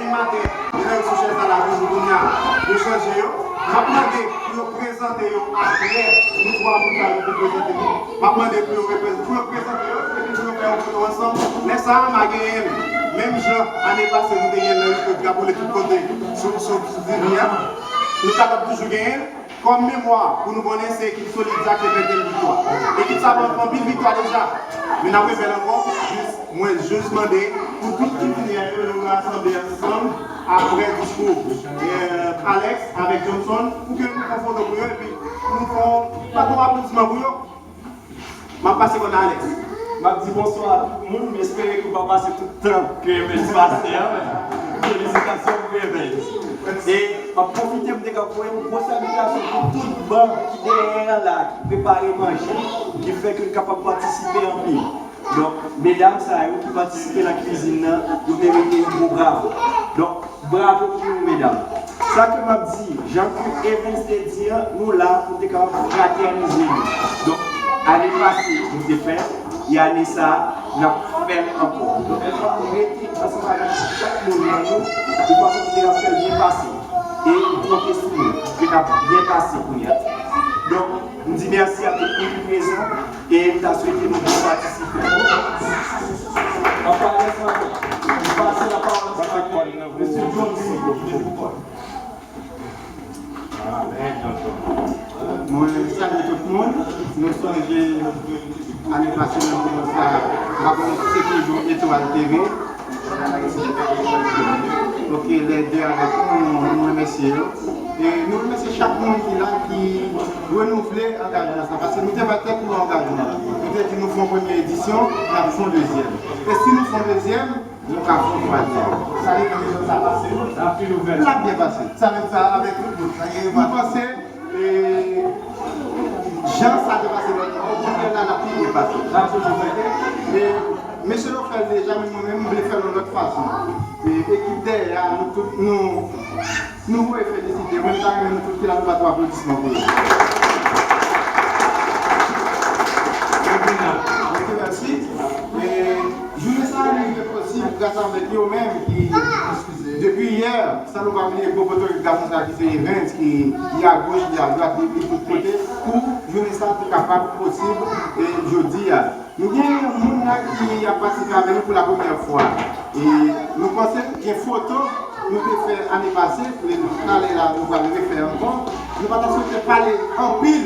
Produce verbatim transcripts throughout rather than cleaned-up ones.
Maten, yo leve sou chèz la, la toujou kounye a, yo chanje yo. M ap mande pou yo prezante yo apre nou twa moun sa yo fin prezante nou. M ap mande pou yo reprez- pou yo prezante yo epi pou yo fè yon foto ansanm. Lè sa a, m a genyen l. Menm jan ane pase nou te gen l nan Wikod k ap woule tout kote sou, sou, sou T V a, nou kapab toujou genyen l. Kòm memwa, pou nou konnen se ekip Solid sa k te fè bèl viktwa. Ekip sa ban anpil viktwa deja. Men n ap refè l ankò, jis, mwen jis mande pou tout ki vini a yo, nou rasanble ansanm apre diskou, eh, Alex avèk Johnson, pou ke nou fè foto pou yo, epi nou fè yon, pa t yon aplodisman pou yo. M ap pase kòd a Alex. M ap di bonswa a tout moun, m espere ke w pa pase tout tan ke Evens pase a, men felisitasyon pou Evens. E m ap pwofite pou m te ka voye yon gwo salitasyon pou tout bann ki dèyè a la, ki prepare manje, ki fè ke n kapab patisipe anpil. Donk, medam sa yo ki patisipe nan kwizin nan, yo merite yon gwo bravo. Donk, bravo pou nou, medam. Sa ke m ap di, jan ke Evens te di a, nou la pou n te kapab fratènize nou. Donk, ane pase, nou te fè l, e ane sa a, n ap fè l ankò. Donk, nou ap rete ansanm avèk chak moun nan nou, de fason pou n te kapab fè l byen pase. E m konte sou nou, ke n ap byen pase kounye a. Donk, m di mèsi a tout moun ki prezan, e m ta swete nou byen patisipe. Anpil mèsi ankò. M pase lapawòl ansanm avèk Mesye Johnson. Mwen salye tout moun. Nou sonje ane pase nan moman sa, m pa konnen si se toujou Etwal T V. Ok, lè de avèk nou, nou, nou remèsye yo. E nou remèsye chak moun ki la, ki renouvle angajman sa. Paske nou te bay tèt nou angajman. Nou te di nou fè yon premye edisyon, n ap fè yon dezyèm. E si nou fè yon dezyèm, nou ka fè yon twazyèm. Sa depann de jan sa pase. L ap byen pase. Sa menm sa avèk tout moun. Nou panse, e, jan sa te pase lòt fwa, okontrè la, l ap pi byen pase. E, mesye yo fè l deja, men mwen menm, m vle fè l yon lòt fason. E, ekip dèyè a, nou tout, nou, nou voye felisite. Mwen ta renmen nou tout ki la, nou bat yon aplodisman pou yo. Ok, mèsi. E, jounen sa a rive posib gras avèk yo menm ki, depi yè, san nou pa bliye gwo potorik gason sa ki se Evens, ki li agoch, li adwat, li, li tout kote, pou jounen sa a te kapab posib, e, jodi a. Nou gen yon moun la ki ap patisipe avè nou pou la premyè fwa. E nou panse gen foto nou te fè ane pase, men talè la nou pral refè ankò. Nou pa ta swete pale anpil,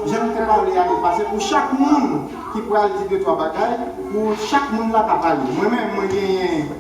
jan nou te pale ane pase, pou chak moun ki pral di de twa bagay, pou chak moun la ka pale. Mwen menm, mwen genyen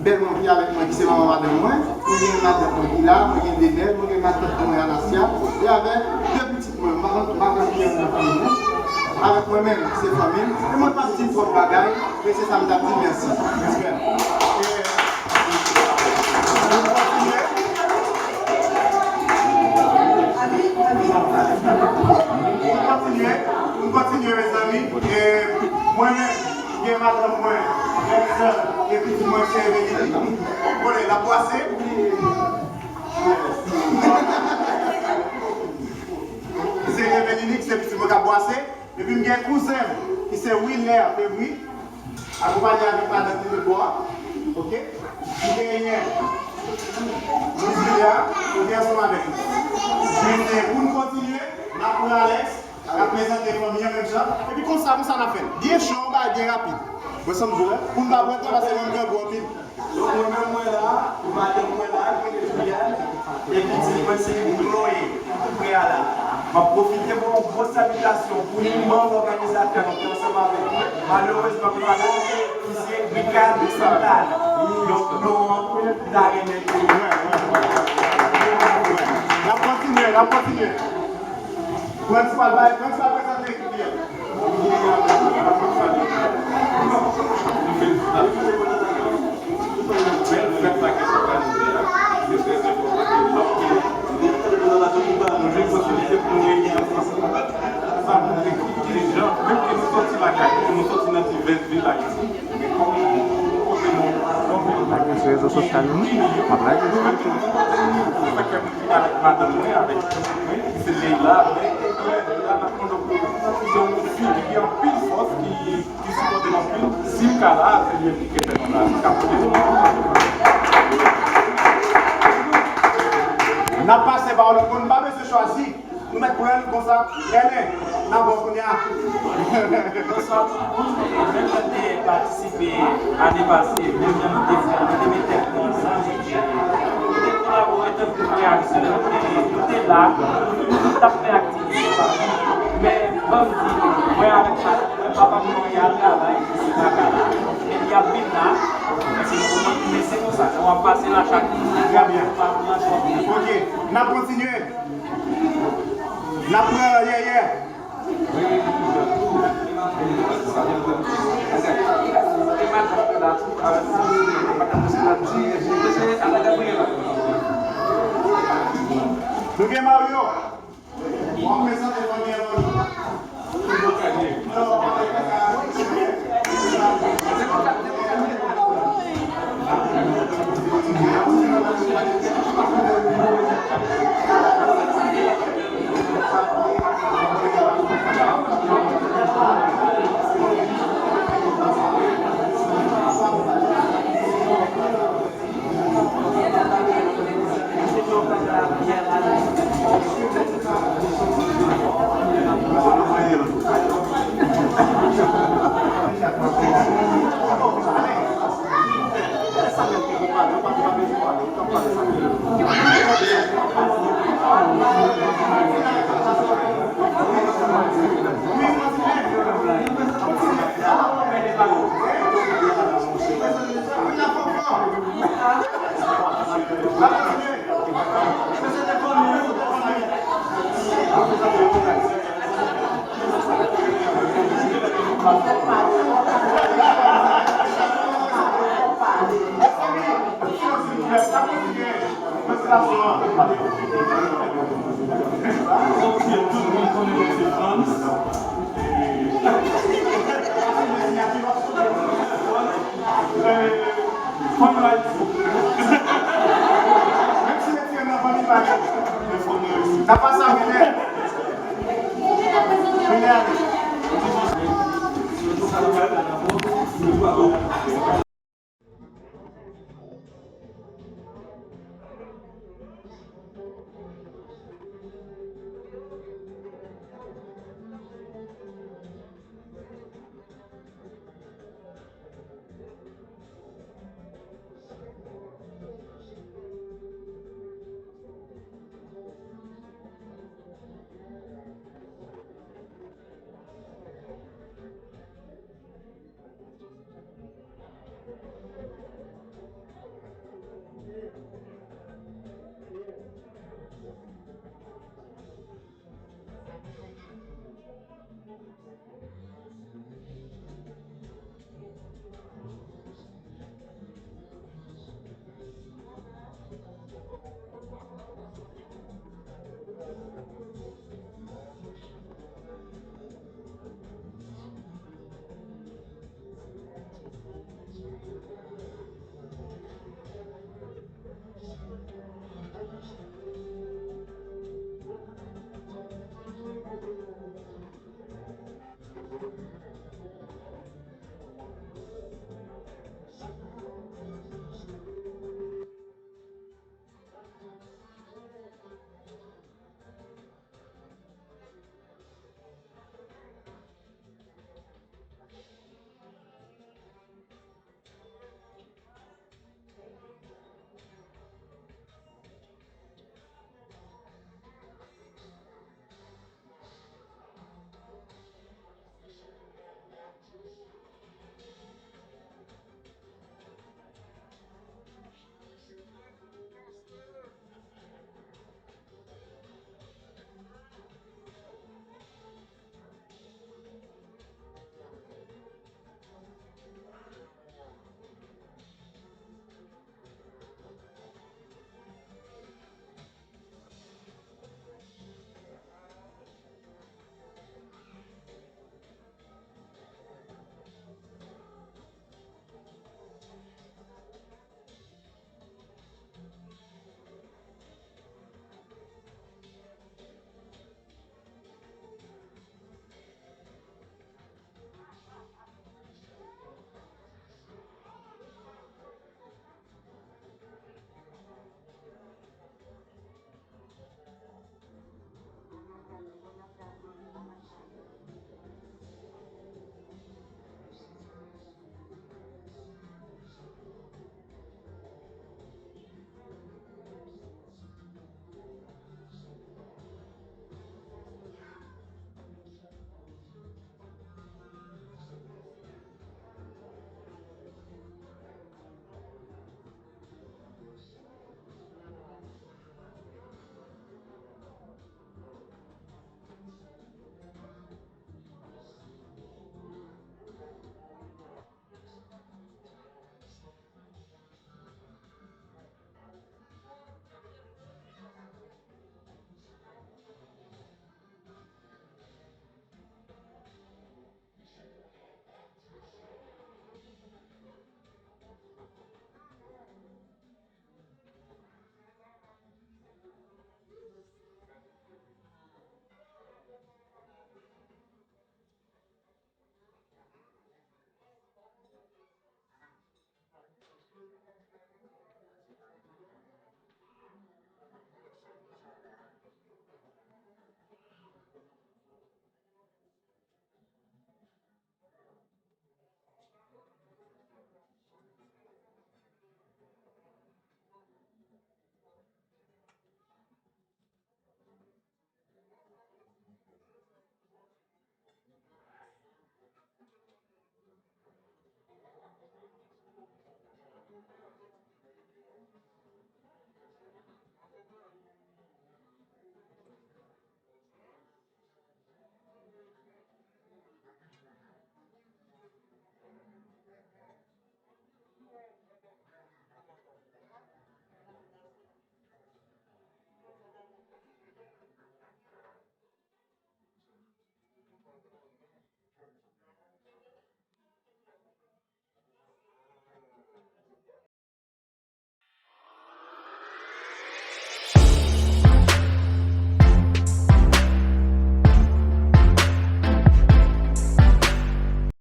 bèl mwen ki avèk mwen, ki se manman madanm mwen, mwen gen madanm mwen ki la, mwen gen de bèl, mwen gen matant mwen Anastasia, e avèk de pitit mwen, m pa konn, m pa konn kiyès nan fanmi mwen, avèk mwen menm, ki se fanmi m, e mwen p ap di twòp bagay, men se sa m t ap di, mèsi. Respè. E, nou kontinye. Nou kontinye, nou kontinye, mezanmi. E, mwen menm, Gen madanm mwen, Elsa, e pitit mwen se Eveline. Konnen l ap bwase. Se Eveline ki se pitit mwen k ap bwase. Epi m gen kouzen m ki se Willer Febri, akonpaye avèk madanm li bò a. Ok? M genyen Lizilya, ou gen ansanm avèk li. Men se pou n kontinye, n ap pran Alex. N ap prezante fanmi an menm jan. Epi konsa, konsa n ap fè l. Byen cho, yon bagay byen rapid. Mwen sanm di w, pou n pa pran tan, paske mwen grangou anpil. Donk, mwen menm, mwen la, madanm mwen la, ki rele Juliane, e pitit mwen se Chloé, ki tou pre a la. M ap pwofite ban yon gwo salitasyon pou yon manm òganizatè nou ki ansanm avèk nou. Malerezman, li pa la, ki se Ricardo Santana. Donk, non an, m ta renmen pou nou. N ap kontinye, n ap kontinye. Prensipal bay, prensipal prezante ekip li an. Bèl fèt la ki òganize a, se trè enpòtan ke lòt peyi, nou jwenn posibilite pou nou reyini ansanm. Sa montre ki, ki jan, menm ke nou sòti lakay nou, nou sòti nan ti vèt vil Ayiti, men kòm nou kote nou, nou vin sou rezo sosyal nou, m ap lage sou YouTube. Avèk madanm mwen, avèk pitit mwen, ki se Leila, men klè di la, n ap mande w pou se yon figi ki gen anpil fòs, ki, ki sipòte n anpil. Si l ka la, se li menm ki kenbe nou la, ki ka pote nou. Pawòl, nou pa bezwen chwazi. Nou mèt pran l konsa. Elen, n ap wè w kounye a. Bonswa tout moun. E menm jan m te patisipe ane pase, menm jan nou te fè, nou te met tèt nou ansanm, nou te kolabore tankou frè ak sè, nou te, nou te la, nou t ap fè aktivite. Men, ban m di nou, mwen avèk pa-, mwen, papa m manyen al travay, se pa ka la. Men y ap vin la, men se konsa, men se konsa, w ap pase la chak jou. Trè byen. Ok, n ap kontinye. N ap pran yèyè. Nou gen Mario. W ap prezante fanmi an ban nou.